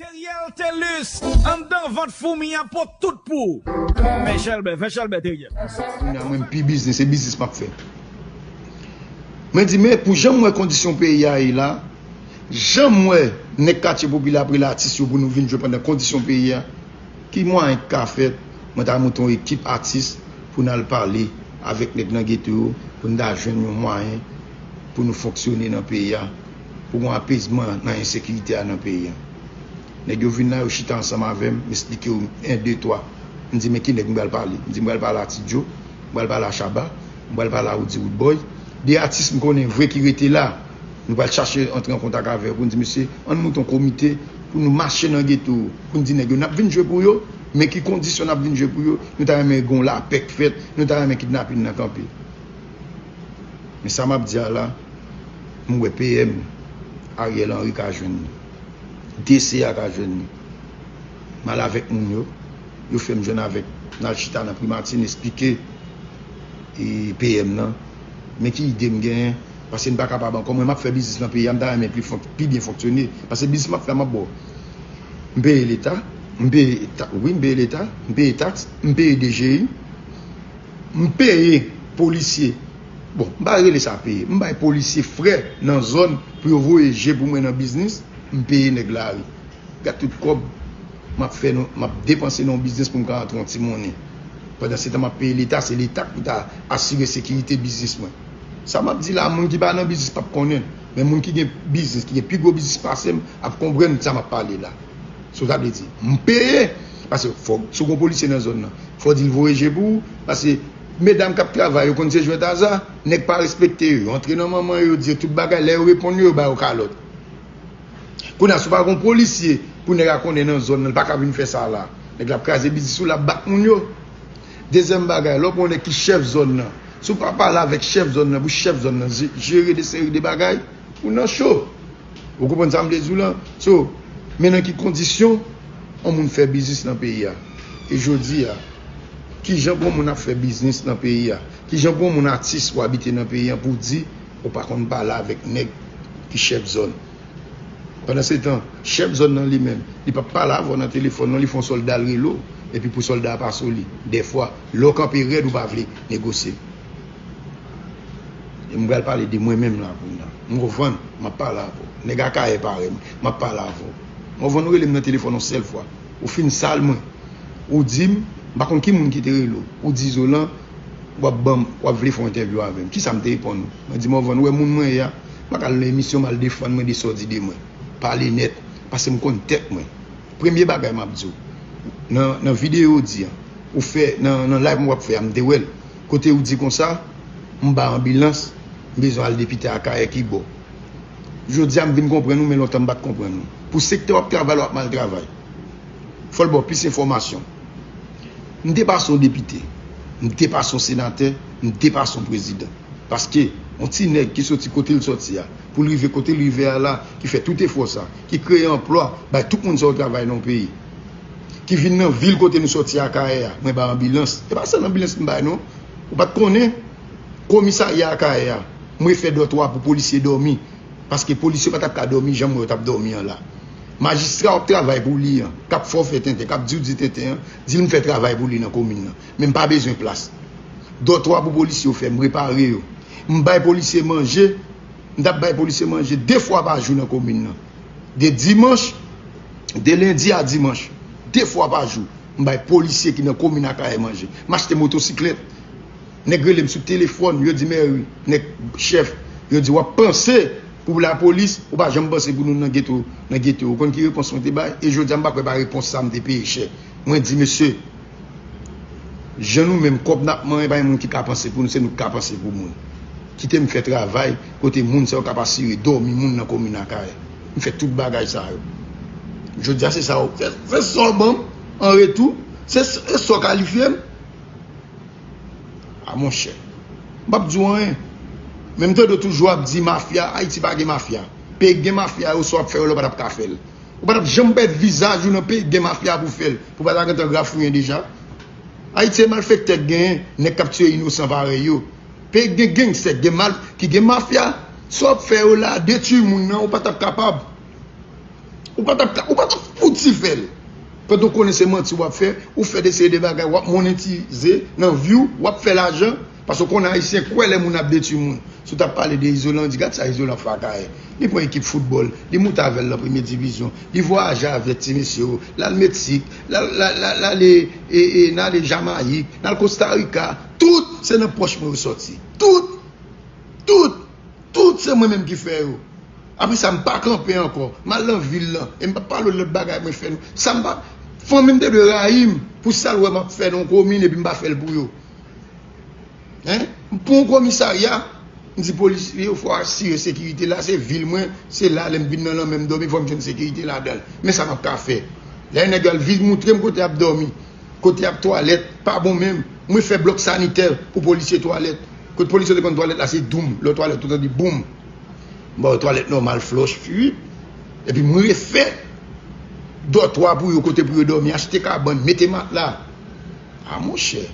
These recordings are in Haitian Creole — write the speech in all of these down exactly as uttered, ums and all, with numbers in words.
Teriel Telus, anndan vant foumi a pot tout pou ou. Fè chèlbè, fè chèlbè, Teriel. Kounye a mwen m pi biznis, se biznis m ap fè. Mwen di, men pou jan m wè kondisyon peyi a ye la, jan m wè nèg katye popilè ap rele atis yo pou nou vin jwe pandan kondisyon peyi a, ki mwayen k ka fèt, mwen ta monte yon ekip atis pou n al pale avèk nèg nan geto yo, pou n ta jwenn yon mwayen pou nou fonksyone nan peyi a, pou gen apezman nan ensekirite a nan peyi a. Nèg yo vin la, yo chita ansanm avè m, m esplike yo en, de, twa. M di, men ki nèg m pral pale? M di, m pral pale a Ti Djo, m pral pale a Shabba, m pral pale a Roody Roodboy. De atis m konnen vre ki rete la. Nou pral chache antre an kontak avè yo pou n di, mesye, ann monte yon komite pou nou mache nan geto, pou n di nèg yo, n ap vin jwe pou yo, men ki kondisyon n ap vin jwe pou yo, nou ta renmen gen yon lapè k fèt, nou ta renmen kidnapin nan kanpe. Men sa m ap di a la, m wè P M Ariel Henry ka jwenn li. D C a ka jwenn li. M al avèk moun yo, yo fè m jwenn avèk, n al chita nan primati, n esplike e, P M nan, men ki ide m genyen, paske m pa kapab ankò, mwen m ap fè biznis nan peyi a, m ta renmen pi, pi byen fonksyone, paske biznis m ap fè a m ap ba w. M peye leta, m peye, wi, m peye leta, m peye taks, m peye D G I, m peye polisye. Bon, m pa rele sa peye. M bay polisye frè nan zòn pou yo voye je pou mwen nan biznis. M peye nèg lari. Gad tout kòb m ap fè, m ap depanse nan yon biznis pou m ka antre yon ti monnen. Pandansetan, m ap peye leta, se leta ki pou ta asire sekirite biznis mwen. Sa m ap di la, moun ki pa nan biznis p ap konnen. Men moun ki gen biznis, ki gen pi gwo biznis pase m, ap konprann sa m ap pale la. So, sa vle di, m peye, paske fò, si w gen yon polisye nan zòn nan, fò w di l voye je pou ou, paske medam k ap travay, yo konn se jwèt aza, nèg pa respekte yo, yo antre nan manman yo, yo di yo tout bagay, lè yo reponn yo, yo ba yo kalòt. Kounye a, si w pa gen yon polisye, pou nèg la konnen nan zòn nan, li pa ka vin fè sa la. Nèg la ap kraze biznis ou, l ap bat moun yo. Dezyèm bagay, lè w pran yon nèg ki chèf zòn nan, si w pa pale avèk chèf zòn nan, pou chèf zòn nan jere de seri de bagay, ou nan cho. Ou konprann sa m vle di w lan? So, men nan ki kondisyon yon moun fè biznis nan peyi a? E jodi a, kijan pou yon moun ap fè biznis nan peyi a? Kijan pou yon moun atis ou abite nan peyi a pou w di ou pa konn pale avèk nèg ki chèf zòn? Pandansetan, chèf zòn nan li menm, li p ap pale avè w nan telefòn non, li fè yon sòlda l rele w, epi pou sòlda a pase w li. Dèfwa, lè w kanpe rèd ou pa vle negosye. E m pral pale de mwen menm la kounye a. M konprann, m ap pale avè w. Nèg Akayè parèy mwen, m ap pale avè w. M konprann ou rele m nan telefòn yon sèl fwa. Ou fin sal mwen. Ou di m, m pa konn ki moun ki te rele w. Ou di Zolan, w ap ban m, w ap vle fè yon entèvyou avè m. Kisa m te reponn ou? Mwen di Morvan, ou wè moun mwen ye a, m pa ka al nan emisyon m al defann mwen de sa w di de mwen. Pale nèt, paske m konn tèt mwen. Premye bagay m ap di w, nan, nan videyo w di an, ou fè, nan, nan live mwen w ap fè a, m te wè l. Kote ou di konsa, m ba anbilans, m bezwen al depite Akayè ki bò. Jodi a m vin konprann ou, men lontan m pa t konprann ou. Pou sektè w ap travay la, w ap mal travay. Fò l ba w plis enfòmasyon. M depase yon depite, m depase yon senatè, m depase yon prezidan. Paske yon ti nèg ki soti kote l soti a, pou l rive kote l rive a la, ki fè tout efò sa, ki kreye anplwa bay tout moun sa yo travay nan yon peyi, ki vin nan vil kote nou soti Akayè a, mwen bay anbilans. E pa sèl anbilans m bay non. Ou pa t konnen? Komisarya Akayè a, mwen fè dòtwa pou polisye dòmi. Paske polisye pa t ap ka dòmi jan m wè yo t ap dòmi an la. Majistra w ap travay pou li an, k ap fè w fè tenten, k ap di w di tenten an, di l m fè travay pou li nan komin nan. Men m pa bezwen plas. Dòtwa pou polisye yo fè, m repare yo. M bay polisye manje, m t ap bay polisye manje de fwa pa jou nan komin nan. De dimanch, de lendi a dimanch, de fwa pa jou, m bay polisye ki nan komin Akayè manje. M achte motosiklèt. Nèg rele m sou telefòn, yo di Mèri, nèg chèf, yo di w ap panse pou lapolis, ou pa janm panse pou nou nan geto, nan geto. Ou konn ki repons mwen te bay? E jodi a m pa kwè pa repons sa m te peye chè. Mwen di, mesye, jan nou menm, kòb n ap manyen, pa gen moun ki ka panse pou nou, se nou k ka panse pou moun. Kite m fè travay kote moun sa yo k ap asire dòmi moun nan komin Akayè. M fè tout bagay sa yo. Jodi a se sa yo, se, se sa w ban m an retou, se, se sa w kalifye m. A monchè, m p ap di w anyen. Men m tande w toujou ap di mafya, Ayiti pa gen mafya. Peyi k gen mafya yo, sa w ap fè yo la, w pa t ap ka fè l. Ou pa t ap janm pèd vizaj ou nan peyi k gen mafya pou fè l. Pou pa ta gentan grafouyen deja. Ayiti se malfektè k genyen, nèg k ap tiye inosan parèy yo. Peyi k gen gangstè, k gen mal, ki gen mafya, sa w ap fè yo la, detwi moun nan, ou pa t ap kapab. Ou pa t ap ka, ou pa t ap fout Ti fè l. Pandan w konnen se manti w ap fè, ou fè de seri de bagay, w ap monetize nan vi w, w ap fè lajan, paske w konnen Ayisyen kwè lè moun ap detwi moun. Si w t ap pale de Izolan, w di, "Gad sa Izolan fè ak Ayè." Li pran ekip foutbòl, li moute avè l nan premye divizyon, li vwayaje avèk ti mesye yo, l al Meksik, l al, l al, l al, l ale, e, e, n ale Jamayik, n al Kosta Rika. Tout se nan pòch mwen yo sòti. Tout! Tout! Tout se mwen menm ki fè yo. Apre sa, m pa kanpe ankò. M al nan vil lan. E m p ap pale w lòt bagay mwen fè nou. Sa m pa. Fanmi m te dwe rayi m pou sa l wè m ap fè nan yon komin epi m pa fè l pou yo. Hein? M pran yon komisarya, m di polisye yo fò asire sekirite la, se vil mwen, se la lè m vin nan lanmè m dòmi, fò m jwenn sekirite ladan l. Men sa m ap ka fè. Lè nèg yo al vin moutre m kote y ap dòmi, kote y ap twalèt, pa bon menm. Mwen fè blòk sanitè pou polisye twalèt. Kote polisye te konn twalèt la, se doum. Lè w twalèt, ou tande boum. M ba yo twalèt nòmal, flòch, fwi. Epi m refè dòtwa pou yo, kote pou yo dòmi, achte kabann, mete matla. A monchè,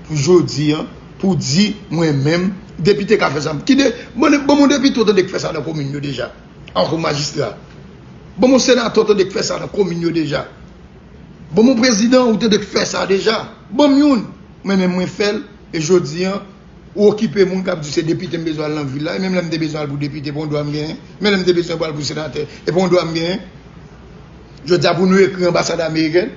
pou jodi a, pou di mwen menm, depite ka fè sa. Ki de, bon, bon, mon depite w tande k fè sa nan komin yo deja. Ankò majistra. Bon, mon senatè w tande k fè sa nan komin yo deja. Bon, mon prezidan ou tande k fè sa deja. Ban m youn. Mwen menm mwen fè l. E jodi a, ou okipe moun k ap di se depite m bezwen al nan vil la. E menm lè m te bezwen al pou depite, pou yon dwa m genyen. Menm lè m te bezwen pou al pou senatè, e pou yon dwa m genyen. Jodi a, pou nou ekri anbasad amerikèn,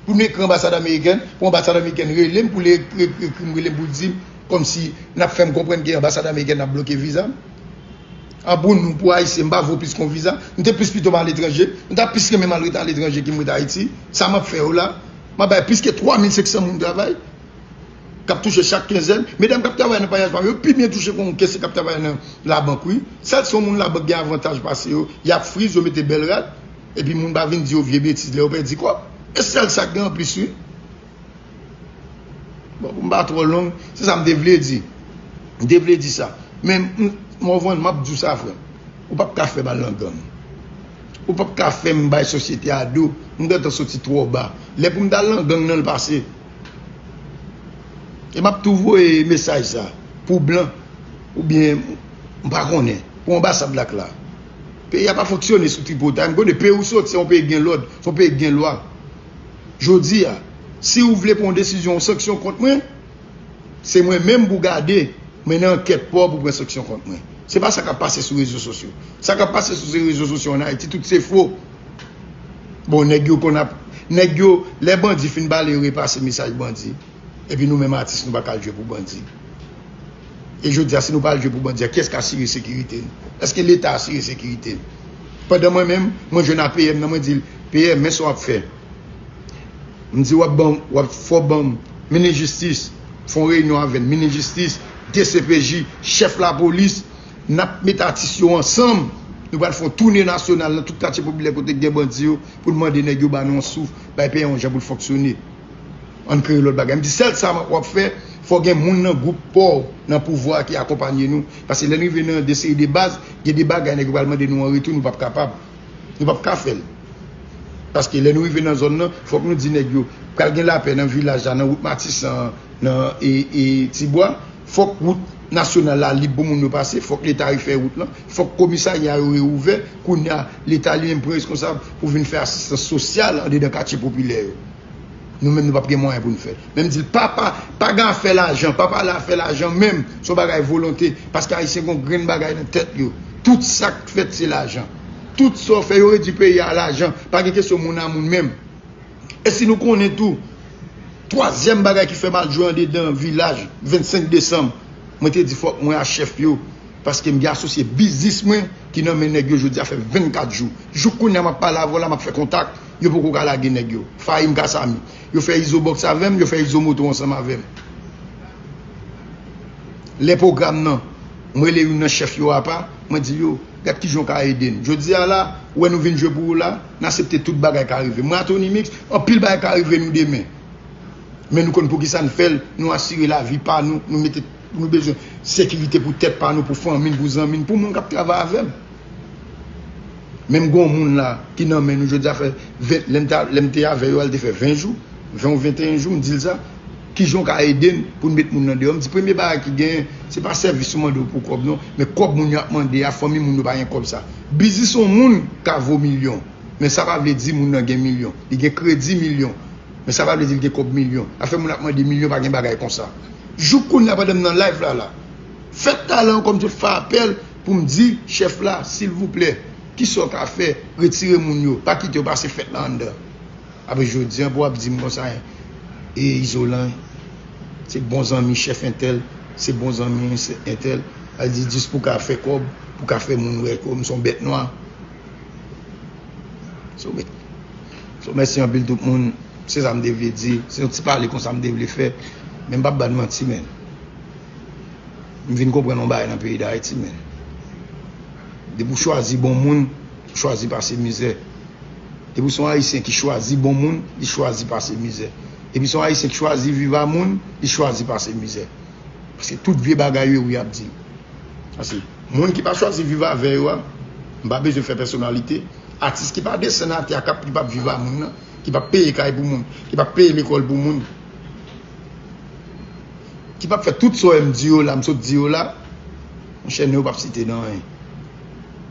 pou nou ekri anbasad amerikèn, pou anbasad amerikèn rele m, pou li ekri, ekri, ekri m, rele m pou l di m, kòmsi n ap fè m konprann ke anbasad amerikèn ap bloke viza m. An pou nou, pou Ayisyen, m pa vo plis ke yon viza. M te plis pito m aletranje. M ta plis renmen m al ret aletranje ke m ret Ayiti. Sa m ap fè yo la, m ap bay plis ke twa mil senk san moun travay k ap touche chak kenzèn. Medam k ap travay nan paryaj pa m yo pi byen touche ke yon kese k ap travay nan labank, wi. Sèl si yon moun labank gen avantaj pase yo, y ap friz, yo mete bèl rad, epi moun pa vin di yo vye betiz lè yo pèdi kòb. E sèl sa k gen anplis, wi. Bon, pou m pa twò long, se sa m te vle di. M te vle di sa. Men, m, m, Morvan, m ap di w sa, frè m. Ou p ap ka fè m al nan gang. Ou p ap ka fè m bay sosyete a do. M gentan soti twò ba. Lè pou m t al nan gang nan, l pase. E m ap tou voye mesaj sa pou blan, oubyen, m pa konnen, pou anbasad la k la. Peyi a pa fonksyone sou tripotay. M konnen peyi ou soti, se yon peyi k gen lòd, se yon peyi k gen lwa. Jodi a, si ou vle pran yon desizyon, yon sanksyon kont mwen, se mwen menm pou gade, mennen ankèt pa w pou pran sanksyon kont mwen. Se pa sa k ap pase sou rezo sosyo. Sa k ap pase sou se rezo sosyo ann Ayiti, tout se fo. Bon, nèg yo konn ap, nèg yo, lè bandi fin pale, yo repase mesaj bandi. Epi nou menm atis, nou pa ka al jwe pou bandi. E jodi a, si nou pa al jwe pou bandi a, kiyès k asire sekirite n? Èske Leta asire sekirite n? Pandan mwen menm, mwen jwenn A P M nan, mwen di l, "P M, men sa w ap fè." M di, "W ap ban m, w ap fò ban m minis jistis, fè yon reyinyon avè n, minis jistis, D C P J, chèf lapolis, n ap met atis yo ansanm, nou pral fè yon toune nasyonal nan tout katye popilè kote k gen bandi yo, pou n mande nèg yo ba nou yon souf, bay peyi a yon jan pou l fonksyone." Ann kreye lòt bagay. M di, "Sèl sa w ap fè, fò gen moun nan gwoup pa w nan pouvwa a ki akonpanye nou. Paske lè n rive nan de seri de baz, gen de bagay nèg yo pral mande nou an retou, nou p ap kapab. Nou p ap ka fè l." Paske lè nou rive nan zòn nan, fòk nou di nèg yo, pral gen lapè nan vilaj la, nan wout Matisan an, nan, e, e, Tibwa. Fòk wout nasyonal la lib pou moun yo pase, fòk Leta refè wout lan, fòk komisarya yo reouvè. Kounye a, Leta li menm pran reskonsab pou vin fè asistans sosyal andedan katye popilè yo. Nou menm, nou p ap gen mwayen pou n fè l. Men m di l, "Papa, pa gen afè lajan, pa pale afè lajan menm, se yon bagay volonte, paske Ayisyen gen yon grenn bagay nan tèt yo. Tout sa k fèt, se lajan. Tout sa w fè, yo redui peyi a a lajan. Pa gen kesyon moun a moun menm." E si nou konnen tou, twazyèm bagay ki fè m al jwe andedan vilaj vennsenk desanm, mwen te di fòk mwen a chèf yo, paske m gen asosye biznis mwen ki nan men nèg yo jodi a fè vennkat jou. Jouk kounye a m ap pale avè w la, m ap fè kontak, yo poko ka lage nèg yo. Fahim Kasami. Yo fè Izo Box avè m, yo fè Izo Moto ansanm avè m. Lè pwogram nan, mwen rele youn nan chèf yo apa, mwen di yo, "Gad kijan w ka ede n. Jodi a la, ou wè nou vin jwe pou ou la, n aksepte tout bagay ka rive." Mwen a Tony Mix, anpil bagay ka rive nou demen. Men nou konn poukisa n fè l, nou asire lavi pa nou, nou mete, nou bezwen sekirite pou tèt pa nou, pou fanmi n, pou zanmi n, pou moun k ap travay avè m. Menm gen yon moun la ki nan men nou jodi a fè ven, lè m te, lè m te avè yo, al te fè ven jou, ven ou venteyen jou, m di l sa, "Kijan w ka ede n pou n met moun nan deyò?" M di, "Premye bagay ki genyen, se pa sèvis yo mande w pou kòb non, men kòb moun yo ap mande a, fanmi moun yo pa gen kòb sa." Biznis yon moun ka vo milyon. Men sa pa vle di moun nan gen milyon. Li gen kredi milyon. Men sa pa vle di li gen kòb milyon. Afè moun ap mande milyon pa gen bagay konsa. Jouk kounye a pandan m nan live la la. Fè talan w kòmsi w fè apèl pou m di chèf la, silvouplè, kisa w ka fè, retire moun yo, pa kite yo pase fèt la anndan. Apre jodi a pou w ap di m konsa, e Izolan, se bon zanmi chèf entèl, se bon zanmi entèl. Al di jis pou ka fè kòb, pou ka fè moun wè kòm se yon bèt nwa. So, mè- so, mèsi anpil tout moun. Se sa m te vle di. Se yon ti pale konsa m te vle fè. Men m p ap ba n manti, men. M vin konprann yon bagay nan peyi Dayiti, men. Depi w chwazi bon moun, ou chwazi pase mizè. Depi w se yon Ayisyen ki chwazi bon moun, li chwazi pase mizè. Depi w se yon Ayisyen ki chwazi viv a moun, li chwazi pase mizè. Paske tout vye bagay yo, wi, y ap di. Paske moun ki pa chwazi viv avè yo a, m pa bezwen fè pèsonalite. Atis ki pa desann atè a, k ap, ki p ap viv a moun nan, ki p ap peye kay pou moun, ki p ap peye lekòl pou moun, ki p ap fè tout sa w wè m di yo la, m sot di yo la, monchè, non yo p ap site nan anyen.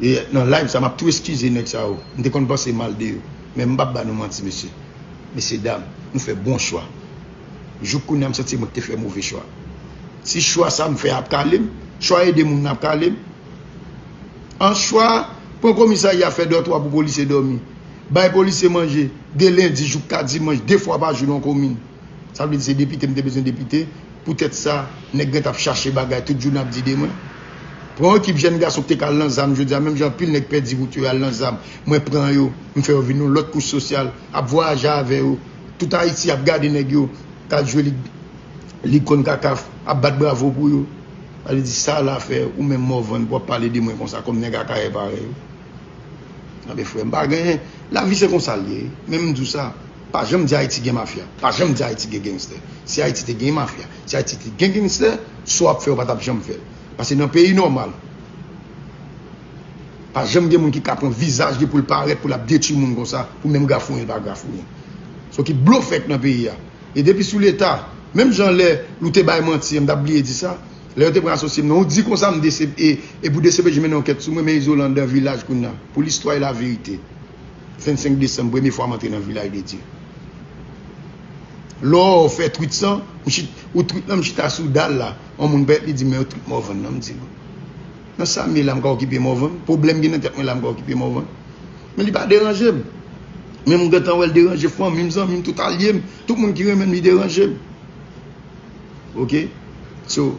E nan live sa, m ap tou eskize nèg sa yo. M te konn panse mal de yo. Men m p ap ba nou manti, mesye. Mesye dam, nou fè bon chwa. Jouk kounye a, m santi mwen ki te fè move chwa. Si chwa sa m fè ap kale m, chwa ede moun nan ap kale m. An chwa, pran komisarya fè dòtwa pou polisye dòmi. Bay polisye manje, de lendi jouk ka dimanch, de fwa pa jou nan komin. Sa vle di se depite m te bezwen depite. Poutèt sa, nèg gentan ap chache bagay tout jounen ap di de mwen. Pran yon ekip jèn gason ki te ka al nan zam jodi a, menm jan anpil nèg pèdi wout yo al nan zam. Mwen pran yo, m fè yo vin yon lòt kouch sosyal, ap vwayaje avè yo. Tout Ayiti ap gade nèg yo, k al jwe lig, lig konn kakaf, ap bat bravo pou yo. Sa vle di sa la fè, ou menm Morvan, pou w ap pale de mwen konsa, kòm nèg Akayè parèy ou. Anben frè, m pa genyen. Lavi se konsa l ye. Men m di w sa, pa janm di Ayiti gen mafya. Pa janm di Ayiti gen gangstè. Si Ayiti te gen mafya, si Ayiti te gen gangstè, sa w ap fè yo pa t ap janm fè l. Paske nan peyi nòmal, pa janm gen moun ki ka pran vizaj li pou l parèt, pou l ap detwi moun konsa, pou menm grafouyen l pa grafouyen. Se yon ekip blofè k nan peyi a. E depi sou Leta, menm jan lè ou te bay manti an, m t ap bliye di sa, lè yo te pran asosye m nan, ou di konsa m D C P, e, e pou D C P J mennen ankèt sou mwen, men Izolan anndan vilaj kounye a. Pou listwa e laverite. Vennsenk desanm, premye fwa m antre nan vilaj de Dye. Lè w fè twit sa, m chit, ou twit lan, m chita sou dal la. Yon moun pèt li di, men yo twit Morvan nan, m di, bon. Nan sa m ye la, m ka okipe Morvan? Pwoblèm gen nan tèt mwen la, m ka okipe Morvan? Men li pa deranje m. Men m gentan wè l deranje fanmi m, zanmi m, tout alye m, tout moun ki renmen m, li deranje m. Oke? So,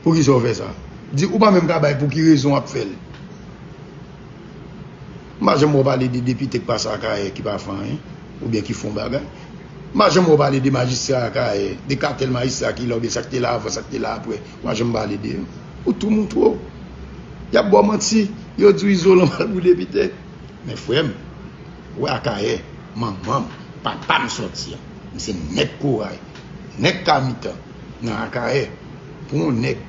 poukisa w fè sa? Di, ou pa menm ka bay pou ki rezon w ap fè l. M pa janm wè w pale de depite k pase Akayè ki pa fè anyen, oubyen ki fè yon bagay. M pa janm wè w pale de majistra Akayè, de katèl majistra ki la, oubyen sa k te la avan, sa k te la apre. M pa janm pale de yo. Ou tou moutre w. Y ap ba w manti, yo di w Izolan pral pou depite. Men frè m, ou wè Akayè, manman m, papa m sòti an. M se nèg Koray, nèg Kamitan, nan Akayè. Pou yon nèg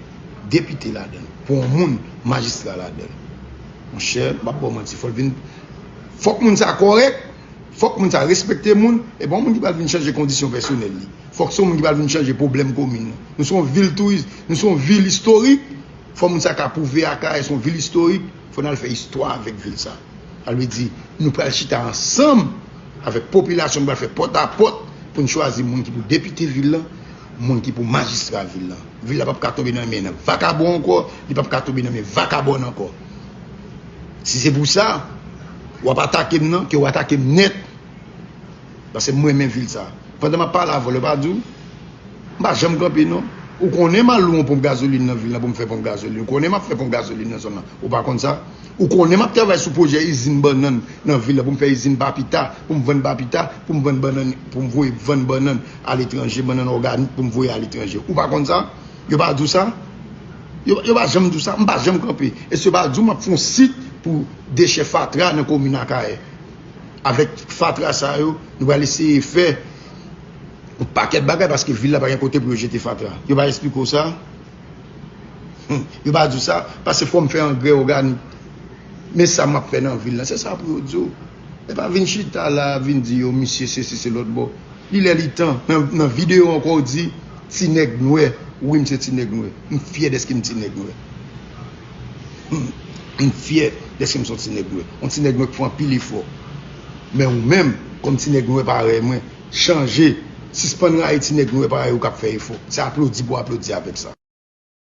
depite ladan l, pou yon moun majistra ladan l. Monchè, m p ap ba w manti, fò l vin, fòk moun sa kòrèk, fòk moun sa respekte moun, e pa yon moun ki pral vin chanje kondisyon pèsonèl li. Fòk se yon moun ki pral vin chanje pwoblèm komin nan. Nou se yon vil touris, nou se yon vil istorik, fò moun sa ka pwouve Akayè se yon vil istorik, fò n al fè istwa avèk vil sa. Sa vle di, nou pral chita ansanm avèk popilasyon, nou pral fè pòt a pòt pou n chwazi moun ki pou depite vil lan, moun ki pou majistra vil lan. Vil la p ap ka tonbe nan men vakabon ankò, li p ap ka tonbe nan men vakabòn ankò. Si se pou sa, w ap atake m nan, ke w atake m nèt. Paske m renmen vil sa. Pandan m ap pale avè w, yo pa di w, m pa janm kanpe non. Ou konnen m al lwe yon ponp gazolin nan vil lan pou m fè ponp gazolin. Ou konnen m ap fè ponp gazolin nan zòn nan. Ou pa konn sa? Ou konnen m ap travay sou pwojè izin bannann nan vil la pou m fè izin papita, pou m vann papita, pou m vann bannann, pou m voye vann bannann aletranje, bannann òganik pou m voye aletranje. Ou pa konn sa? Yo pa di w sa? Yo, yo pa janm di w sa? M pa janm kanpe. Èske yo pa di w m ap fè yon sit pou dechè fatra nan komin Akayè? Avèk fatra sa yo, nou pral eseye fè yon pakèt bagay paske vil la pa gen kote pou yo jete fatra. Yo pa eksplike w sa? Hmm. Yo pa di w sa? Paske fò m fè angrè òganik. Men sa m ap fè nan vil la, se sa pou yo di w. E pa vin chita la, vin di yo, misye sesi, se lòt bò. Li lè li tan. Nan, nan videyo ankò, w di, ti nèg nwè. Wi, m se ti nèg nwè. M fyè dèske m ti nèg nwè. Hmm. M fyè Èske m se yon ti nèg nwè? Yon ti nèg nwè k fè anpil efò. Men ou menm, kòm ti nèg nwè parèy mwen, chanje. Sispann rayi ti nèg nwè parèy ou k ap fè efò. Se aplodi pou w aplodi avèk sa.